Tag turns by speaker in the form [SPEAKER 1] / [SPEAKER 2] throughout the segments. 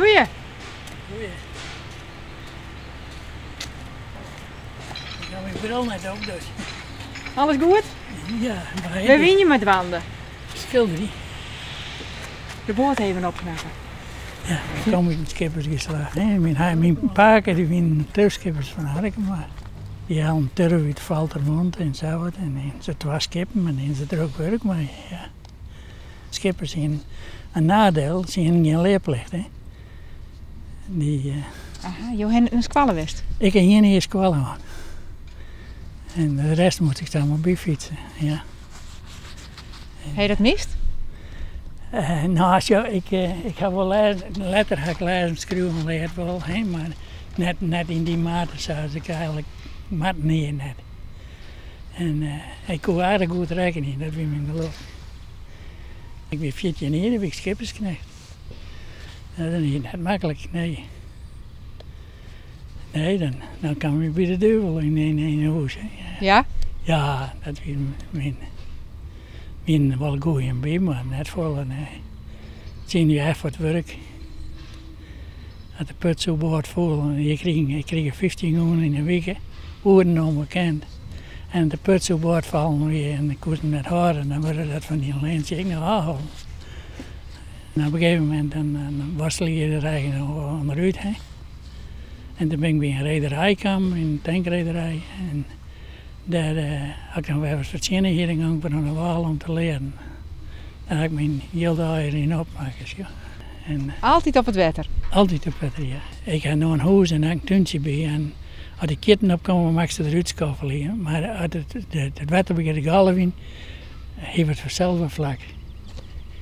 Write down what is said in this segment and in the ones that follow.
[SPEAKER 1] Goeie.
[SPEAKER 2] Goeie. Ik ha myn bril net op, dus.
[SPEAKER 1] Alles goed?
[SPEAKER 2] Ja, maar
[SPEAKER 1] Wêr wiene je mei dwaande?
[SPEAKER 2] Skilderje.
[SPEAKER 1] De boat even opknappe.
[SPEAKER 2] Ja, ik kom út in skippersgeslacht. Myn pake die wienen turfskippers fan Harkema. Dy hellen turf út Valthermond en sa wat. En hienen se twa skippen en hienen se drok wurk mei. Ja. Skippers hienen in nadiel, se hienen gjin learplicht. Hè. Dy,
[SPEAKER 1] Aha, jo hawwe nei skoalle west?
[SPEAKER 2] Ik ha ien jier skoalle hân. En de rest moast ik dan mar byfytse, ja.
[SPEAKER 1] Ha je dat mist?
[SPEAKER 2] No, sjoch, ik ha wol lêzen, letter ha ik lêzen, skriuwen leard wol, hè, mar net, net yn dy mate sa as ik eigenlik moatten hie net. En ik koe aardich goed rekkenje, dat wie myn gelok. Ik wie 14 jier, doe wie ik skippersknecht. Dat wie net maklik, nee. Nee, dan, dan kaam ik by de duvel yn 'e hûs.
[SPEAKER 1] Ja?
[SPEAKER 2] Ja, dat wie myn, wienen wol goeien by, mar net folle, nee. Tsjin je echt foar it wurk. As de put oerboard foel, en je krigen, ik krige 15 gûne yn 'e wike, oeren ûnbekend. En de put oerboard fallen wie en ik koe it net hâlde, dan wurde dat fan dyn leantsje ek noch ôfholden. En op in gegeven momint dan, dan worstelje je der eigen ûnderút. Hè. En toen bin ik by in rederij kaam, in tankrederij. En dêr ha ik noch wer wat fertsjinne hier, dan gong ik wer oan de wâl om te learen. Dêr ha ik myn jild allegear yn opmakke. Sjoch. En,
[SPEAKER 1] Altyd op it wetter?
[SPEAKER 2] Altyd op wetter, ja. Ik ha no in hûs en dêr in túntsje by. En as de kjitten opkomme, moat ik se derút skoffelje. Mar as it wetter begjint te golvjen, hy wurdt fansels wer flak.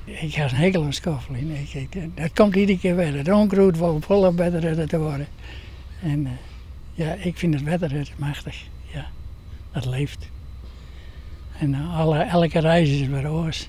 [SPEAKER 2] Ik ha in hekel oan skoffeljen. Dat komt iedere kear wer. It onkruid wol folle better te wurde. En ja, ik fyn it wetter machtich. Ja, dat leeft. En alle, elke reis is wer oars.